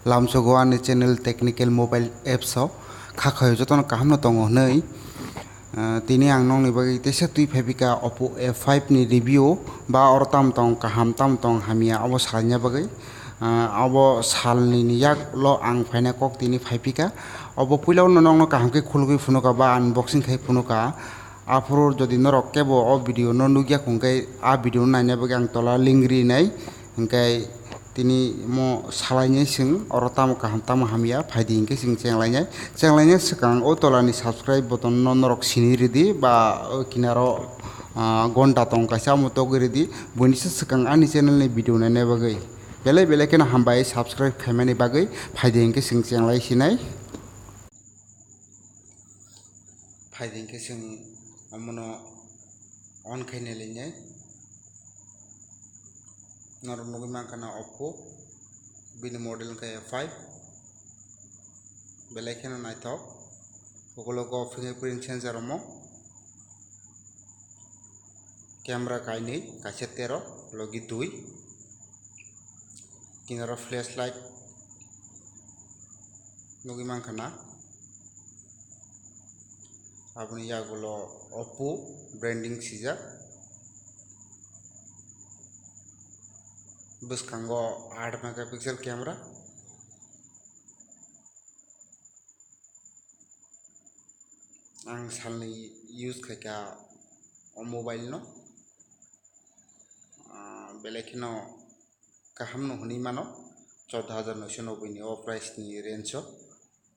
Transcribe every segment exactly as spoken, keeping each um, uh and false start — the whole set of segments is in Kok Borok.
Lamsogo ani channel Technical Mobile Apps o kha khayo jotono kaham no tongo hwnwi. Ah, tini ang nokni bagwi teisa twi phaipika Oppo A five ni review ba oro tam tong kaham tam tong hamya abo salaina bagwi. Ah, abo salni ni yak lo ang phaina kok tini phaipika. Obo puila no nokno kaham khe khulugwi phunuka ba unboxing khai phunuka. Aphuru jodi norok kebo o video no nukya khungkhe a video no naina bagwi ang tola link rinai. Hingkhe tini mo salainai chwng oro tamo kaham tamo hamya phaidi hingkhe chwng chenglainai. Chenglainai swkang o tolani subscribe button no norok sini ridi ba o kinaro, ah, gonta tong kaisa amo togwi ridi. Buini se swkang ani channel ni video naina bagwi. Belai belai kheno hambai subscribe khaimani bagwi phaidi hingkhe chwng chenglai sinai. Phaidi hingkhe chwng omono on khai nailainai. Norok nugwi mankha na Oppo, bini model wngkha A five, belai kheno naithok. Ukulogo fingerprint sensor omo, camera kainwi, kaisa tero, logi dui, kinaro flashlight nugwi mankha na. Aboni yagulo Oppo branding sijak. Bwskango aat megapixel camera. Ang salni use khaikha o mobile no. Ah, belai kheno kaham no hwnwi mano, chordo hajar noisho noboi ni o price ni range o.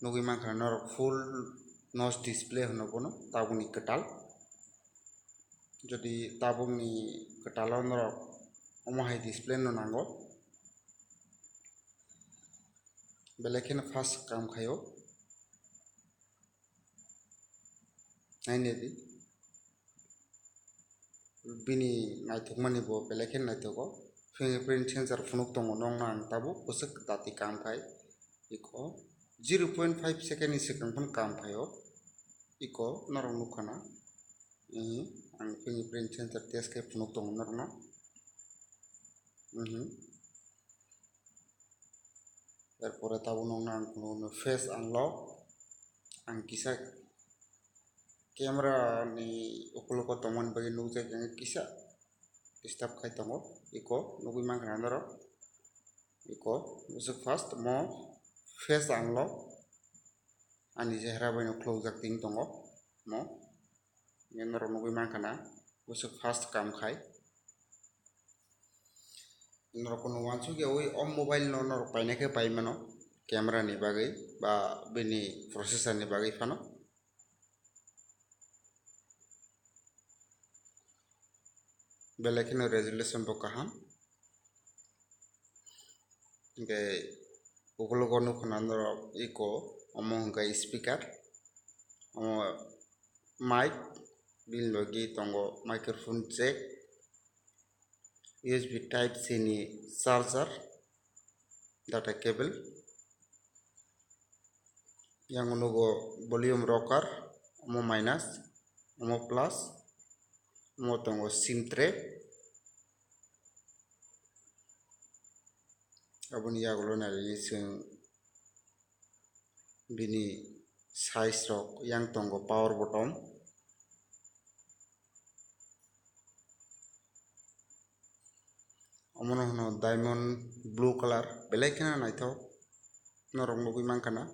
Nugwi mankha norok full notch display hwno bono, tabukni kwtal. Jodi tabukni kwtalo norok omo hai display no nango, belai kheno fast kam khaio. Nainedi. Bini naithokmani bo belai khe naithogo. Fingerprint sensor phunuk tongo nokno ang tabuk bwswk dati kam khai. Iko zero point five second ni swkang phano kam khaio. Iko norok nukha na. Ehe, ang fingerprint sensor test khe phunuk tongo norokno. Mhm. Erpore tabukno wngkha ang phunukno face unlock. Ang kisa camera ni ukologo tongmani bagwi nukjak, ang kisa disturb khai tongo. Iko nugwi mankha norok. Iko bwswk first mo face unlock ani chehra baino khulukjak tong tongo mo. Norok nugwi mankha na bwswk fast kam khai. Norok no uansuk yaui o mobile no norok paina khe pai mano, camera ni bagwi ba bini processor ni bagwi phano. Belai kheno resolution bo kaham. Hingke ukologo nukha na norok iko omo hingkha speaker, omo mic, bini logi tongo microphone jack, U S B type C ni charger, data cable, yang nugo volume rocker, omo minus, omo plus, omo tongo sim tray. Aboni yagulo nailai chwng bini size rok yang tongo power button. Omono hwno diamond blue colour, belai kheno naithok, norok nugwi mankha na.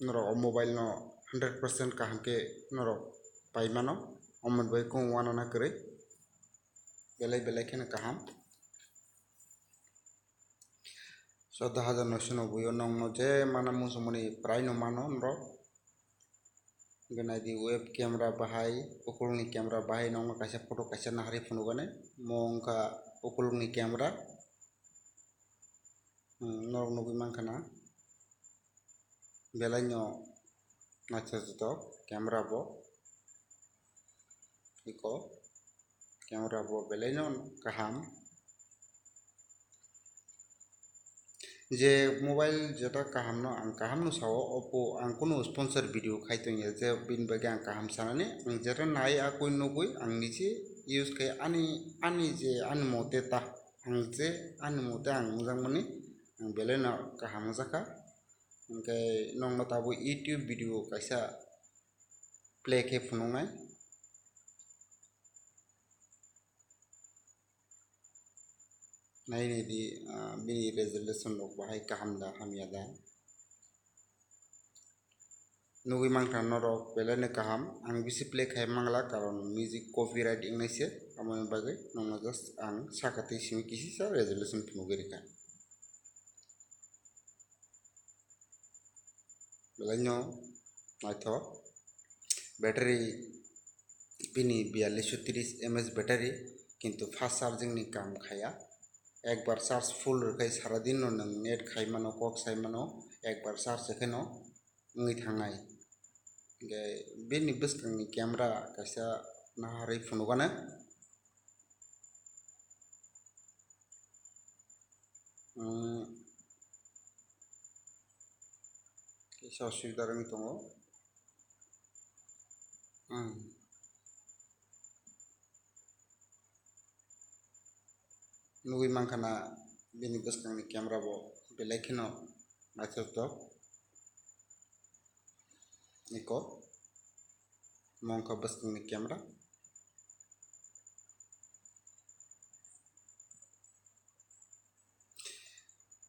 Norok o mobile no hundred percent kaham khe norok pai mano, omo bai kung uanana kwrwi, belai belai kheno kaham. Chordo hajar noisho noboi o nokno je mana muchungmani prai no mano norok. Hingke naidi web camera bahai, ukulukni camera bahai nokno kaisa photo kaisa naharwi phunukgani. Mo wngkha ukulukni camera. Hmm, norok nugwi mankha na. Belai no naithotok camera bo. Iko camera bo belai no kaham. Je mobile jeta kaham no ang kaham no sao, Oppo ang kunu sponsor video khai tongya, je bini bagwi ang kaham sanani, ang jeta nai akui nugui ang niji use khai ani, ani je ani mote ta. Ang je ani mote ang wngjakmani ang belai no kaham wngjakha. Hwnkhe nokno tabuk YouTube video kaisa play khe phunuknai. Nai nai di, ah, bini resolution rok bahai kaham da hamya da. Nugui mankha norok belai no kaham. Ang bisi play khai mangla, karon music copyright wngnai se, aboni bagwi nokno just ang saka twi simi kisisa resolution phunugwi rikha. Belai no naithok. Battery bini biyallish tris mAh battery, kintu fast charging ni kam khaya. Ekbar charge full rwkhai saradin no nwng net khai mano, kok sai mano, ekbar charge khe no wngwi thangnai. Hwnkhe bini bwskangni camera kaisa naharwi phunukgana. Hmm. Kaisa osubida wngwi tongo. Hmm. Nugui mankha na bini bwskangni camera bo belai kheno naithoktok. Eko mongkha bwskangni camera.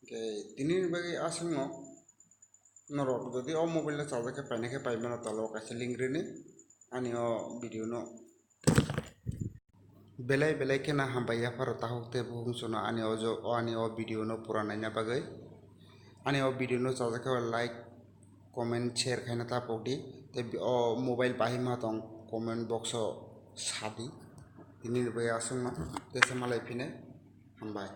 Hwnkhe tini ni bagwi aswkno norok jodi o mobile no chajak khe paina khe paimano talo kaisa link rini ani o video no. Belai belai kheno hambai yapharo takhuk tei bukhuk chwngno ani o jo-, ani o video no pura naina bagwi. Ani o video no chajak khe like, comment, share khaina ta pokdi. Tei o mobile bahai ma tong comment box o sadi. Tini ni bagwi aswkno tesa malai phine hambai.